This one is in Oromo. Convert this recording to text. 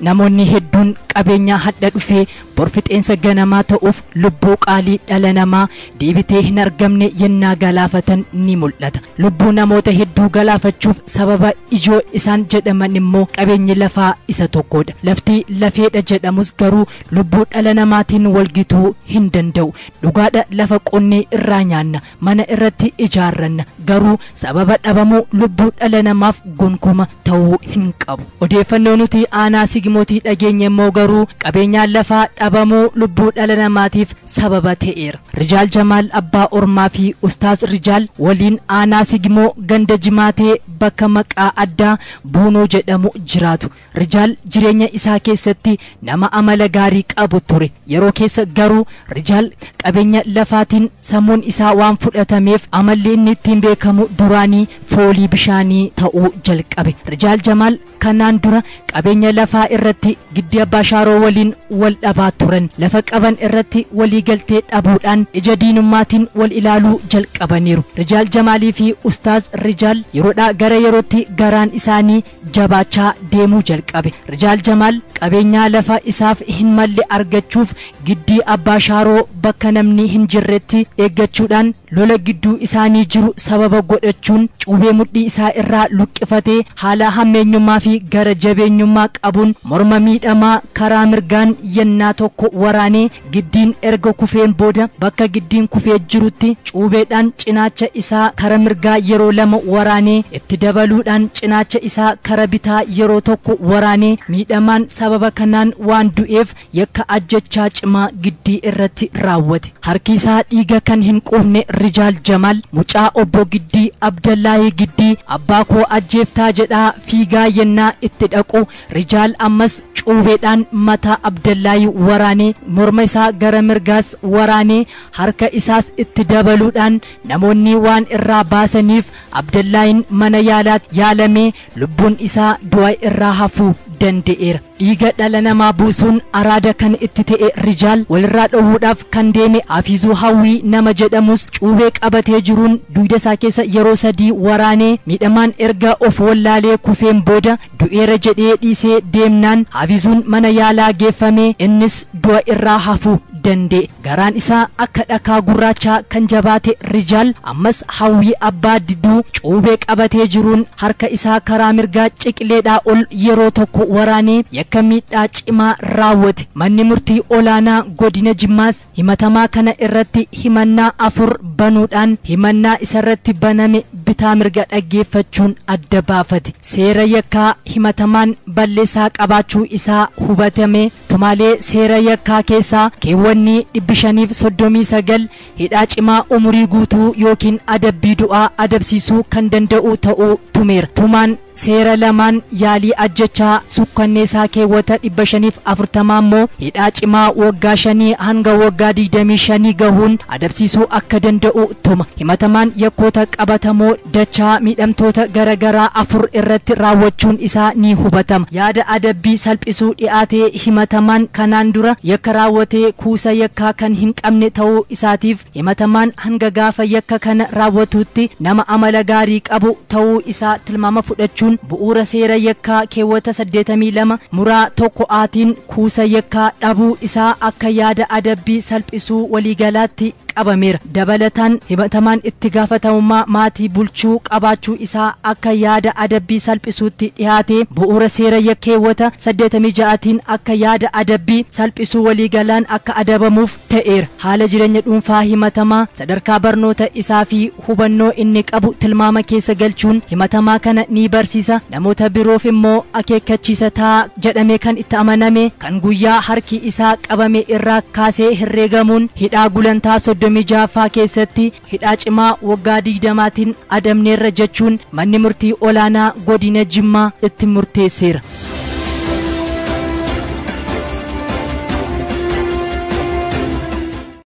Namoonni hedduun qabeenyaa hadha dhufee borfixeensa ganamaa ta'uuf lubbuu qaalii dhala namaa deebitee hin argamne yennaa galaafatan ni mul'ata. Lubbuu namoota hedduu galaafachuuf sababa ijoo isaan jedhaman immoo qabeenyi lafaa isa tokkodha. Lafti lafeedha jedhamus garuu lubbuu dhala namaatiin walgituu hin danda'u. Dhugaadha, lafa qonnee irraa nyaanna, mana irratti ijaarranna, garuu sababa dhabamuu lubbuu dhala namaaf gonkuma ta'uu hin qabu. Odeeffannoo nuti aanaa Sigmootii dhageenye immoo garuu qabeenyaan lafaa dhabamuu lubbuu dhala namaatiif sababa ta'eera. Rijaal Jamaal Abbaa Ormaa fi Ustaaz Rijaal waliin aanaa Sigmoo ganda Jimaatee bakka maqaa addaa Buunoo jedhamu jiraatu. Rijaal jireenya isaa keessatti nama amala gaarii qabu ture. Yeroo keessa garuu Rijaal qabeenya lafaatiin sammuun isaa waan fudhatameef amalli inni ittiin beekamu duraanii foolii bishaanii ta'uu jalqabe. Rijaal Jamaal kanaan dura qabeenya lafaa irratti Giddii Abbaa Shaaroo waliin wal dhabaa turan. Lafa qaban irratti walii galtee dhabuudhaan ija diinummaatiin wal ilaaluu jalqabaniiru. Rijaal Jamaalii fi Ustaaz Rijaal yeroodhaa gara yerootti garaan isaanii jabaachaa deemuu jalqabe. Rijaal Jamaal qabeenyaa lafa isaaf hin malle argachuuf Giddii Abbaa Shaaroo bakka namni hin jirretti eeggachuudhaan lola gidduu isaanii jiru sababa godhachuun cuubee mudhii isaa irraa luqqifatee haala hammeenyummaa fi gara jabeenyummaa qabuun morma miidhamaa karaa mirgaan yennaa tokko waraanee Giddiin erga kufeen booda bakka Giddiin kufee jirutti cuubeedhaan cinaacha isaa kara mirgaa yeroo lama waraanee itti dabaluudhaan cinaacha isaa kara bitaa yeroo tokko waraanee miidhamaan sababa kanaan waan du'eef yakka ajjechaa cimaa Giddii irratti raawwate. Harki isaa dhiiga kan hin quufne Rijaal Jamaal mucaa obbo Giddii Abdallaahii Giddii abbaa koo ajjeeftaa jedhaa fiigaa yennaa itti dhaqu Rijaal ammas cuubeedhaan mataa Abdallaahii waraanee morma isaa gara mirgaas waraanee harka isaas itti dabaluudhaan namoonni waan irraa baasaniif Abdallaahiin mana yaalaa yaalamee lubbuun isaa du'a irraa hafuu danda'eera. Dhiiga dhala namaa buusuun araada kan itti ta'e Rijaal walirraa dhowwuudhaaf kan deeme Hafiizuu Hawwii nama jedhamus cuubee qabatee jiruun dugda isaa keessa yeroo sadii waraanee miidhamaan erga of wallaalee kufeen booda du'eera jedhee dhiisee deemnaan Hafiizuun mana yaalaa geeffamee innis du'a irraa hafuu danda'e. Garaan isaa akka dhakaa gurraachaa kan jabaate Rijaal ammas Hawwii Abbaa Diduu cuubee qabatee jiruun harka isaa karaa mirgaa ciqileedhaa ol yeroo tokko waraanee yakka miidhaa cimaa raawwate. Manni murtii olaanaa godina Jimmaas himatamaa kana irratti himannaa 4 banuudhaan himannaa isarratti baname bitaa mirga dhaggeeffachuun adda baafate. Seera yakkaa himatamaan balleessaa qabaachuu isaa hubatame tumaalee seera yakkaa keessaa keewwanni 539 hidhaa cimaa umurii guutuu yookiin adabbii du'aa adabsiisuu kan danda'u ta'uu tumeera. Tumaan seera lamaan yaalii ajjechaa sukkanneessaa keewwata 540 immoo hidhaa cimaa waggaa 5 hanga waggaa 25 gahuun adabsiisuu akka danda'u tuma. Himatamaan yakkoota qabatamoo dachaa miidhamtoota garaagaraa 4 irratti raawwachuun isaa ni hubatama. Yaada adabbii salphisuu dhiyaatee himatamaan kanaan dura yakka raawwatee kuusa yakkaa kan hin qabne ta'uu isaatiif himatamaan hanga gaafa yakka kana raawwatutti nama amala gaarii qabu ta'uu isaa tilmaama fudhachuun bu'uura seera yakkaa keewwata 82 muraa 1 aatiin kuusa yakkaa dhabuu isaa akka yaada adabbii salphisuu waliigalaatti qabameera. Dabalataan himatamaan itti gaafatamummaa maatii bulchuu qabaachuu isaa akka yaada adabbii salphisuutti dhiyaate bu'uura seera keewwata 86tiin akka yaada adabbii salphisuu waliigalaan akka adabamuuf ta'eera. Haala jireenya dhuunfaa himatamaa sadarkaa barnoota isaa fi hubannoo inni qabu tilmaama keessa galchuun himatamaa kana ni barsiisa, namoota biroof immoo akeekkachiisa ta'a jedhamee kan itti amaname kan guyyaa harki isaa qabame irraa kaasee herreegamuun hidhaa gulantaa 36ffaa keessatti hidhaa cimaa waggaa 20tiin adamneerra jechuun manni murtii olaanaa godina Jimmaa itti murteesseera.